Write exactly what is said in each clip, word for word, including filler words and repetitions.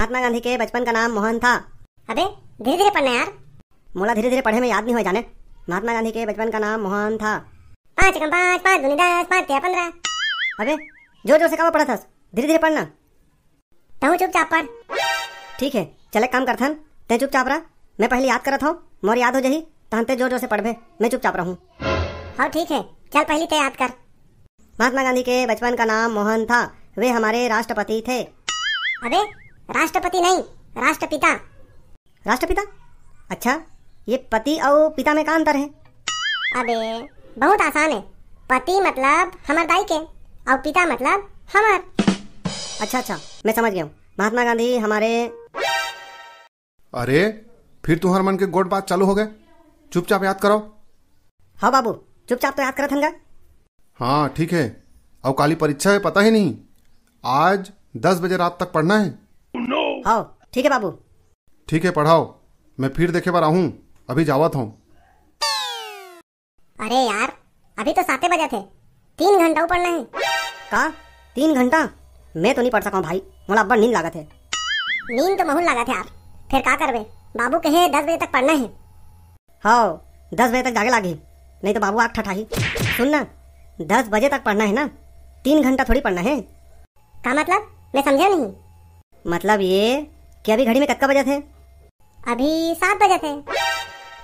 महात्मा गांधी के बचपन का नाम मोहन था। अबे, धीरे धीरे पढ़ना यार। मोला धीरे धीरे पढ़े में याद नहीं होय जाने। महात्मा गांधी के बचपन का नाम मोहन था। पाँच एकम पाँच, पाँच दूनी दस, पाँच तिया पन्द्रह। अबे, जोर जोर से काबर पढ़त हस? धीरे धीरे पढ़ना। तहूँ चुपचाप पढ़। ठीक है, चल एक काम करथन, तैं चुपचाप रह, मैं पहले याद करत हूँ, मोर याद हो जाही, तहन तैं जोर जोर से पढ़बे, मैं चुपचाप रहूँ। हाँ ठीक है, चल पहले तैं याद कर। महात्मा गांधी के बचपन का नाम मोहन था, वे हमारे राष्ट्रपति थे। अबे, राष्ट्रपति नहीं, राष्ट्रपिता। राष्ट्रपिता? अच्छा, ये पति अउ पिता में का अंतर है? अबे, बहुत आसान है। पति मतलब हमर दाई के, अउ पिता मतलब हमर। अच्छा अच्छा, मैं समझ गया हूँ। महात्मा गांधी हमारे। अरे, फिर तुहर मन के गोठ बात चालू हो गए। चुपचाप याद कराओ। हाँ बाबू, चुपचाप तो याद करत हन गा। हाँ ठीक है, अउ काली परीक्षा है, पता ही नहीं। आज दस बजे रात तक पढ़ना है। हाँ ठीक है बाबू। ठीक है, पढ़ाओ, मैं फिर देखे बर आहूँ, अभी जावत हूँ। अरे यार, अभी तो साते बजे थे, तीन घंटा अउ पढ़ना है। का? तीन घंटा? मैं तो नहीं पढ़ सकूँ भाई, मोला अब्बड़ नींद लागत है। नींद तो महूँ लागत है यार, फिर का करबे? बाबू कहे दस बजे तक पढ़ना है। हाँ, दस बजे तक जागे लागी, नहीं तो बाबू आँख ठठाही। सुन ना, दस बजे तक पढ़ना है ना, तीन घंटा थोड़ी पढ़ना है। का मतलब? मैं समझा नहीं। मतलब ये कि अभी घड़ी में कतका बजे थे? अभी सात बजे थे।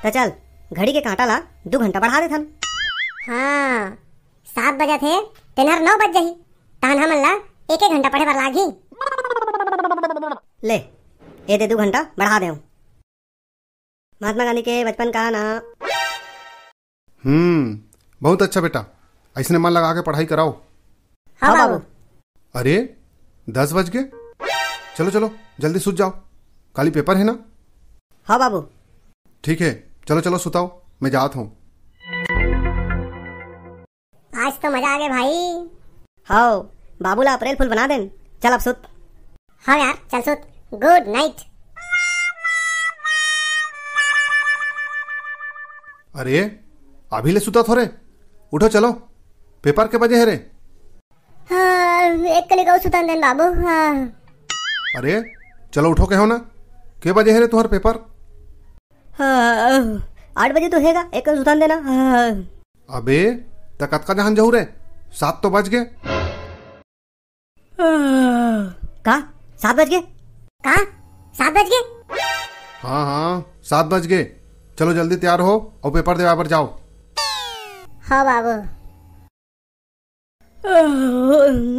तो चल, घड़ी के कांटा ला दू घंटा बढ़ा देथन। हाँ, सात बजे थे, तेनहर नौ बज जाही, तहन हमन ला एक एक घंटा पढ़े बर लागही। ले, ए दे दू घंटा बढ़ा देव। महात्मा गांधी के बचपन का ना। हम्म, बहुत अच्छा बेटा, ऐसने मन लगा के पढ़ाई कराओ। हाँ हाँ बाबू। बाबू। अरे, दस बज गए, चलो चलो, जल्दी सुत जाओ, काली पेपर है ना। हाँ बाबू। ठीक है, चलो चलो सुताओ, मैं जात हूँ। आज तो मजा आ गया भाई। हाँ, बाबू ला अप्रैल फूल बना देन। चल अब सुत। हाँ यार, चल सुत। गुड नाइट। अरे, अभी ले सुता थोरे, उठो चलो, पेपर के बजे है रे? हाँ, एक कली गऊ सुतन देन बाबू। हाँ। अरे, चलो उठो कहो ना, के बजे है रे तुम्हार पेपर? हाँ, आठ बजे तो हैगा, एक कली सुतन देना। हाँ। अबे, त कतका जहान जहू रे? सात तो बज गए। का? सात बज गए? का? सात बज गए? हाँ हाँ, सात बज गए। चलो जल्दी तैयार हो और पेपर देवा पर जाओ। हाँ बाबू।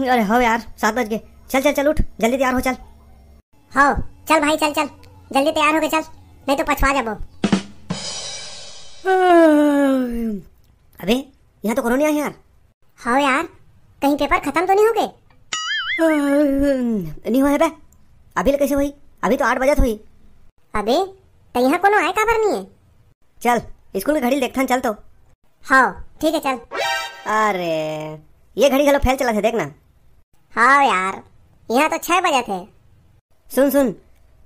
अरे हो यार, सात बज गए। चल चल चल, उठ, जल्दी तैयार हो, चल। हाँ चल भाई, चल चल, जल्दी तैयार होके चल, नहीं तो पछवा जाबो। अबे, यहाँ तो कोनो नहीं आए यार। हाँ यार, कहीं पेपर खत्म तो नहीं हो गए? नहीं हुआ है बे, अभी ले कैसे हुई? अभी तो आठ बजत हुई। अबे, तो यहाँ कोनो आए काबर नहीं है? चल, स्कूल के घड़ी ल देखथन, चल तो। हाँ ठीक है, चल। अरे, ये घड़ी घलो फेल चलत हे, देख ना। हाँ यार, यहाँ तो छह बजत हे। सुन सुन,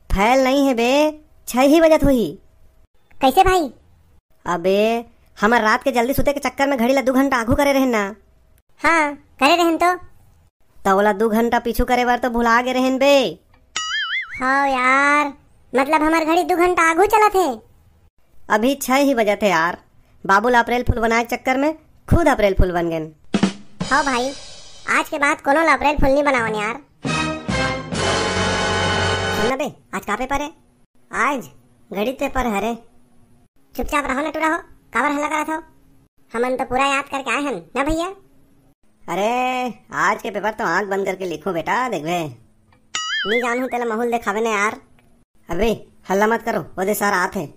फेल नहीं है बे, छह ही बजत होही। कैसे भाई? अबे, हमर रात के जल्दी सुते के चक्कर में घड़ी ला दू घंटा आघू करे रहेन ना। हाँ, करे रहेन तो। त ओला दू घंटा पीछू करे बर तो भुला गे रहेन बे। हाँ यार, मतलब हमर घड़ी दू घंटा आघू चलत हे। अभी छह ही बजत हे यार, बाबू ला अप्रैल फूल बनाए के चक्कर में खुद अप्रैल फूल बन गेन। हाँ भाई, आज के बाद कोनो ला अप्रैल फूल नहीं बनावन यार। सुन ना बे, आज का पेपर है? आज गणित पेपर हरे। चुपचाप रहो ना टूरा हो, काबर हल्ला करत हो? हमन तो पूरा याद करके आए हन ना भैया। अरे, आज के पेपर तो आंख बंद करके लिखो बेटा, देखबे। नी जानहूं तेला महूल देखावे ने यार। अबे, हल्ला मत करो, ओदे सर आत हे।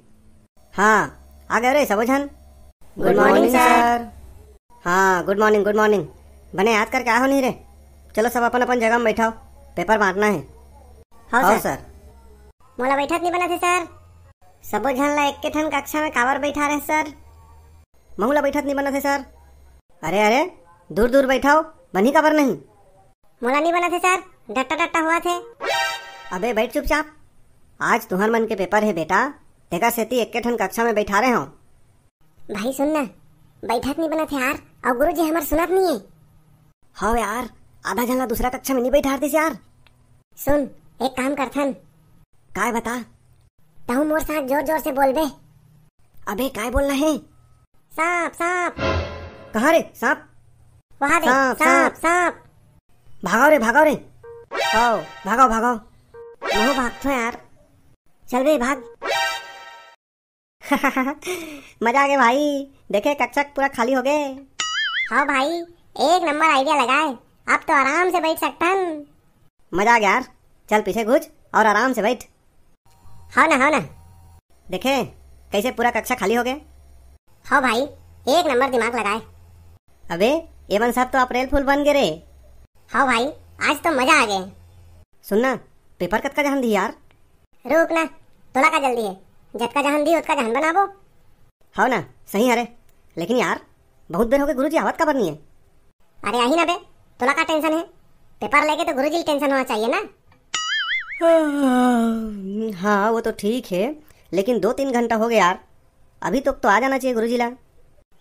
हाँ, आ गए रे सबो झन। गुड मॉर्निंग सर। हाँ, गुड मॉर्निंग, गुड मॉर्निंग। बने याद करके आए हो नहीं रे? चलो सब अपन अपन जगह में बैठाओ, पेपर बांटना है। हाँ हाँ सर। सर। मोला बैठत नहीं बनत हे सर। सबो झन ला एक्के ठन कक्षा में काबर बैठा रहे सर? महू ला बैठत नहीं बनत हे सर। अरे अरे, दूर दूर बैठाओ, बनी काबर नहीं? मोला नहीं बनत हे सर, डट्टा डट्टा हुआ थे। अबे बैठ चुपचाप, आज तुहर मन के पेपर है बेटा, तेकर सेती एक्के ठन कक्षा में बैठा रहे हो। भाई सुन ना, बैठत नहीं बनत हे यार, अउ गुरुजी हमर सुनत नहीं है। हव यार, आधा झन ला दूसरा कक्षा में नहीं बैठार दिस यार। सुन, एक काम करथन, काय बता? तहूँ मोर साथ जोर जोर से बोलबे। अबे, काय बोलना हे? सांप, सांप। कहाँ रे सांप? वहाँ दे, सांप, सांप, सांप। सांप। भागव रे, भागव रे। हो, भागव, भागव। महूँ भागथों यार। चल बे, भाग। मजा आ गया भाई, देखे कक्षा पूरा खाली हो गए। हाँ भाई, एक नंबर आइडिया लगाए, अब तो आराम से बैठ सकथन। मजा आ गया यार, चल पीछे घुस और आराम से बैठ। हाँ ना, हाँ ना। देखे कैसे पूरा कक्षा खाली हो गए। हाँ भाई, एक नंबर दिमाग लगाए। अबे, एमन सब तो अप्रैल फूल बन गए रे। हाँ भाई, आज तो मजा आ गए। सुन ना, पेपर कतका जहन दी यार? रुक ना, तोला का जल्दी है? जतका जहन दी, उतका जहन बनाबो। हव ना, सही हरे। लेकिन यार, बहुत बेर होगे गुरुजी आवत काबर नहीं है? अरे आही ना बे, तोला का टेंशन है? पेपर लेके तो गुरुजी ल टेंशन होना चाहिए ना। हाँ, वो तो ठीक है, लेकिन दो तीन घंटा हो गए यार, अभी तक तो आ जाना चाहिए गुरुजी ला।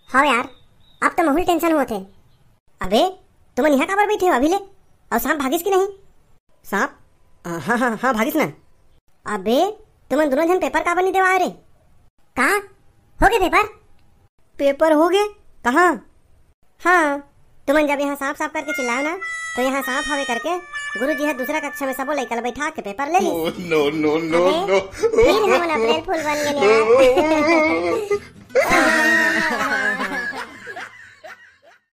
हाँ यार, अब तो महूँ ल टेंशन होत हे। अबे, तुमन यहाँ काबर बैठे हो अभी ले? और सांप भागिस कि नहीं? सांप? हाँ, हाँ, हाँ, भागिस ना। अबे, तुमन दोनों जन पेपर काबर नहीं देवा रे? का? हो गए पेपर? पेपर हो गए? कहाँ? हाँ, तुमन जब यहाँ सांप सांप करके चिल्लाओ ना, तो यहाँ सांप हवे करके गुरुजी ह दूसरा कक्षा में सबो लइका ला बैठा के पेपर ले ली। Oh, no, no, no, अबे, no। फिर हमन अप्रैल फूल बन गए यार।